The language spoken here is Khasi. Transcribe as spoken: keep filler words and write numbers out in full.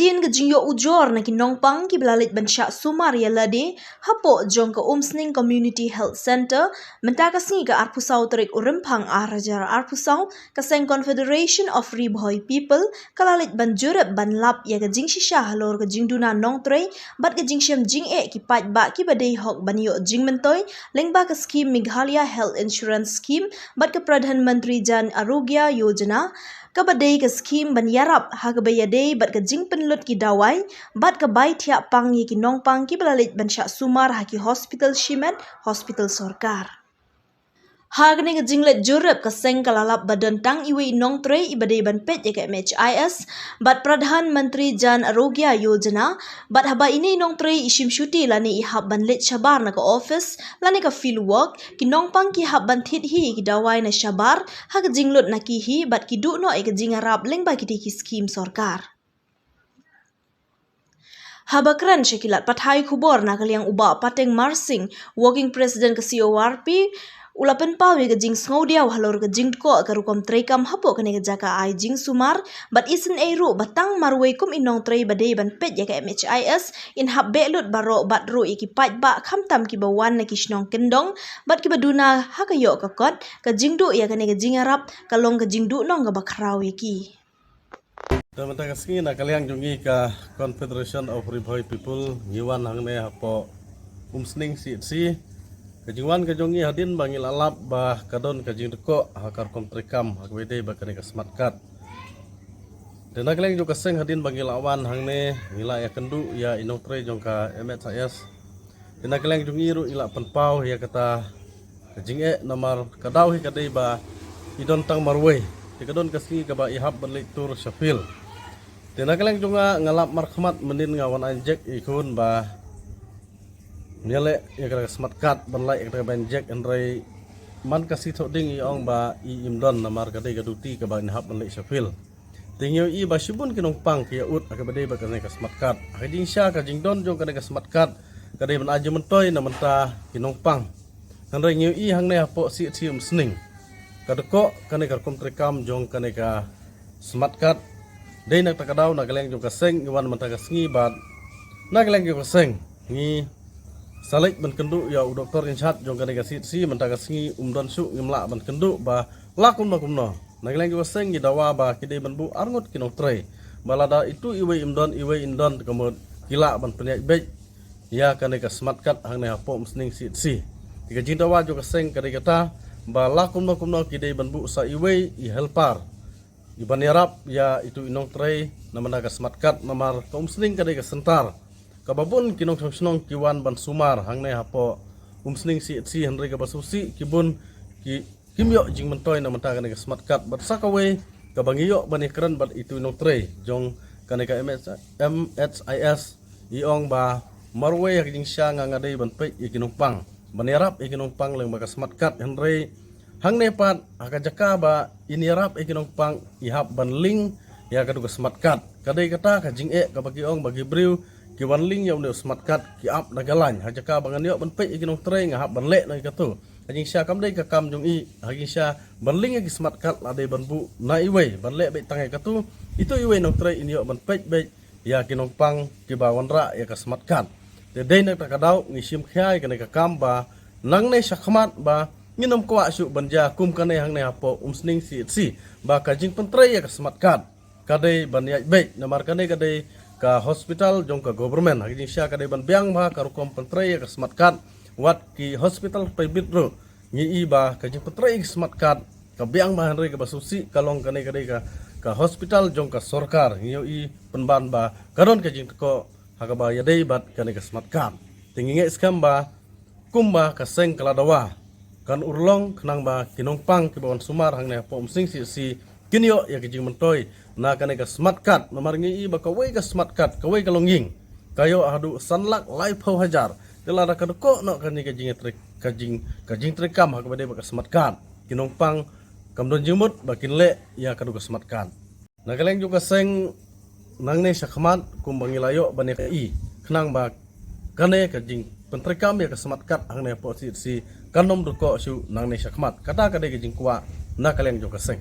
Kin ka jingïoh ujor na ki nongpang kiba la leit ban shah sumar ïa lade hapoh jong ka Umsning Community Health Centre mynta ka sngi ka arphew saw tarik u Rymphang ar hajar arphew saw, ka seng Confederation of Ri Bhoi People ka la leit ban jurip ban lap ïa ka jingshisha halor ka jingduna nongtrei bad ka jingshem jingeh ki paidbah kiba dei hok ban ïoh jingmyntoi lyngba ka skhim Meghalaya Health Insurance Scheme bad ka Pradhan Mantri Jan Arogya Yojana, kaba dei ka skhim ban ïarap ha kaba ïadei bad ka jingpynlut ki dawai bad ka bai thiah pang ïa ki nongpang kiba la leit ban shah sumar ha ki hospital shimet, hospital sorkar. Ha kane ka jingleit jurip ka seng ka la lap ba don tang iwei i nongtrei iba dei ban peit ïa ka M H I S bad Pradhan Mantri Jan Arogya Yojana, bad haba ine i nongtrei i shim shuti lane i hap ban leit shabar na ka office lane ka field work, ki nongpang ki hap ban thied hi ïa ki dawai na shabar ha ka jinglut na ki hi bad ki duh noh ïa ka jingïarap lyngba kitei ki skhim sorkar. Haba kren sha ki lad pathai khubor na ka liang u Bah Pateng Marsing, Working President ka C O R P, u la pynpaw ïa ka jingsngewdiaw halor ka jingdkhoh ka rukom treikam hapoh kane ka jaka ai jingsumar bad isynei ruh ba tang marwei kum i nongtrei ba dei ban peit ïa ka M H I S in hap beh lut baroh bad ruh ïa ki paidbah khamtam kiba wan na ki shnong kyndong bad kiba duna ha ka ïoh ka kot, ka jingduh ïa kane ka jingïarap ka long ka jingduhnong kaba khraw ïa ki. Te mynta ka sngi na ka liang jong ngi ka Confederation of Ri Bhoi People ngi wan hangne hapoh Umsning C H C. Ka jingwan ka jong ngi hadien ba ngi la lap ba ka don ka jingdkhoh ha ka rukom treikam ha kaba ïadei bad kane ka smart card. Te na ka liang jong ka seng hadien ba ngi la wan hangne ngi la ïakynduh ïa i nongtrei jong ka M H I S. Te na ka liang jong ngi ruh i la pynpaw ïa kata ka jingeh namar ka daw hi ka dei ba i don tang marwei. Te ka don ka sngi kaba i hap ban leit tur sha field. Te na ka liang jong nga nga lap markhmat mynnin nga wan ai injek i khun ba ngi leh ïa ka smart card ban leh ïa ka ban injek, hynrei man ka sngi thoh ding i ong ba i im don namar ka dei ka duty kaba i hap ban leit sha field. Te ngi ïohi ba shibun ki nongpang ki ïa ud ha kaba dei bad kane ka smart card. Ha ka jingshisha ka jingdon jong kane ka smart card ka dei ban ai jingmyntoi na bynta ki nongpang. Hynrei ngi ïohi hangne hapoh C H C Umsning ka dkhoh kane ka rukom treikam jong kane ka smart card. Dei na kata ka daw na ka liang jong ka seng ngi wan mynta ka sngi bad na ka liang jong ka seng ngi sa leit ban kynduh ïa u doktor in charge jong kane ka C H C mynta ka sngi um don shuh, ngim lah ban kynduh ba la kumno kumno. Na ka liang jong ka seng ngi dawa ba ki dei ban buh arngut ki nongtrei ba lada itu iwei im don, iwei im don, ka mut ki lah ban pynïaid beit ïa kane ka smart card hangne hapoh Umsning C H C. Te ka jingdawa jong ka seng ka dei kata ba la kumno kumno ki dei ban buh sa iwei i helper i ban ïarap ïa itu i nongtrei na bynta ka smart card namar ka Umsning ka dei ka center kaba bun ki nongshong shnong ki wan ban sumar hangne hapoh Umsning C H C, hynrei kaba sngewsih ki bun ki kim ïoh jingmyntoi na bynta kane ka smart card. Bad sa kawei kaba ngi ïoh ban ïakren bad itu i nongtrei jong kane ka M H, M H I S, i ong ba marwei ha ka jingshisha nga nga dei ban peit ïa ki nongpang ban ïarap ïa ki nongpang lyngba ka smart card, hynrei hangne pat ha ka jaka ba in ïarap ïa ki nongpang i hap ban link ïa katu ka smart card. Ka dei kata ka jingeh kaba ki ong ba ki briew ki wan link ïa une u smart card ki ap da ka line. Ha jaka ba ngan ïoh ban peit ïa ki nongtrei nga hap ban leh noh ïa katu. Ha jingshisha kam dei ka kam jong i, ha jingshisha ban link ïa ki smart card la dei ban buh na iwei ban leh beit tang ïa katu. Itu iwei nongtrei in ïoh ban peit beit ïa ki nongpang kiba wanrah ïa ka smart card. Te dei na kata ka daw ngi shim khia ïa kane ka kam ba nangne shakhmat ba ngin ym kwah shuh ban jia kum kane hangne hapoh Umsning C H C ba ka jingpyntrei ïa ka smart card ka dei ban ïaid beit namar kane ka dei ka hospital jong ka government. Ha ka jingshisha ka dei ban biang bha ka rukom pyntrei ïa ka smart card. Wat ki hospital private ruh ngi i ba ka jingpyntrei ïa ka smart card ka biang bha, hynrei kaba sngewsih ka long kane ka dei ka, ka hospital jong ka sorkar. Ngi ïohi pynban ba ka don ka jingdkhoh ha kaba ïadei bad kane ka smart card. Te ngi ngeit skhem ba kumba ka seng ka la dawa kan urlong khnang ba ki nongpang kiba wan sumar hangne hapoh Umsning C H C kin ïoh ïa ka jingmyntoi na kane ka smart card. Namar ngi i ba kawei ka smart card, kawei ka longïing ka ïoh haduh san lak laiphew hajar. Te lada ka dkhoh noh kane ka jingtrei, ka jing, ka jingtreikam ha kaba dei bad ka smart card, ki nongpang kam don jingmut ba kin leh ïa katu ka smart card. Na ka liang jong ka seng nangne shakhmat kumba ngi la ïoh ban ïa ka i khnang ba kane ka jingpyntreikam ïa ka smart card hangne hapoh C H C kan ym dkhoh shuh nangne shakhmat. Kata ka dei ka jingkwah na ka liang jong ka seng.